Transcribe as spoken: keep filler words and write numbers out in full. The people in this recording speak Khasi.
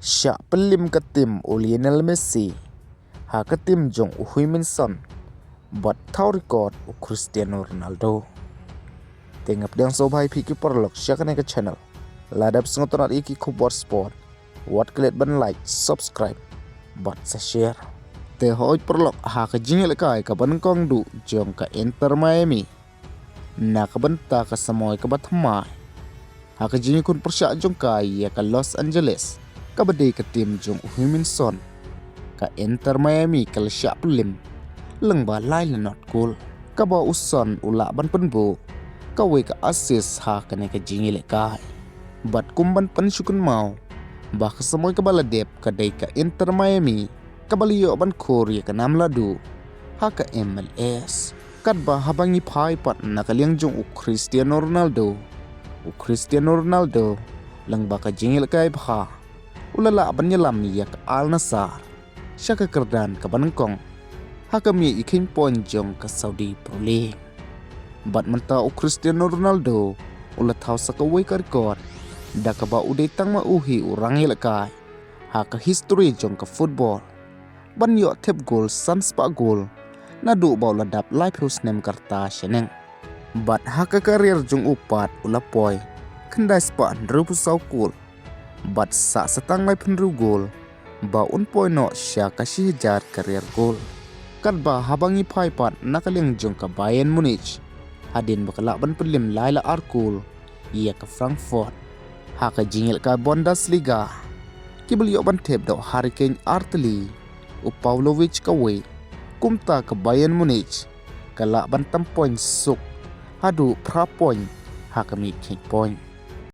Shah pynlem ka tim u Lionel Messi ha ka tim jong u Heung-min Son bad thaw record u Cristiano Ronaldo. Te nga pdiang sngewbha ïa phi ki paralok sha kane ka channel. Lada phi sngewtynnat ïa ki khubor sport, wat klet ban like, subscribe bad sa share. Te hoi paralok, ha ka jingïalehkai kaba nyngkong duh jong ka Inter Miami na ka bynta ka samoi kaba thymmai, ha ka jingïakhun pyrshah jong ka ïa ka Los Angeles, kaba dei ka tim jong u Heung-min Son, ka Inter Miami ka la shah pynlem lyngba lai lanot kol, kaba u Son u lah ban pynbuh kawei ka assist ha kane ka jingïalehkai. Bad kum ban pynsngewkynmaw ba ka samoi kaba la dep ka dei ka Inter Miami kaba la ïoh ban khur ïa ka nam la duh ha ka M L S. Katba haba ngi phai pat na ka liang jong u Cristiano Ronaldo, u Cristiano Ronaldo lyngba ka jingïalehkai bha u la lah ban ïalam ïa ka Al Nassr sha ka kyrdan kaba nyngkong ha ka miej ïakhun point jong ka Saudi Pro League. Bad mynta u Cristiano Ronaldo u la thaw sa kawei ka record, da kaba u dei tang ma u hi u rangïalehkai ha ka history jong ka football ban ïoh thep gol san spah gol naduh ba u la dap laiphew snem ka rta shaneng. Bad ha ka career jong u pat u la poi khyndai spah hynriewphew saw kol, bad sah sa tang laiphew hynriew gol ba un poi noh sha ka shi hajar career goal. Katba haba ngi phai pat na ka liang jong ka Bayern Munich, hadien ba ka lah ban pynlem lai la ar kol ïa ka Frankfurt ha ka jingïalehkai Bundesliga, kiba la ïoh ban thep da u Harry Kane ar tylli, u Pavlovic kawei, kumta ka Bayern Munich ka lah ban tam point suk haduh phra point ha ka miej ïakhun point.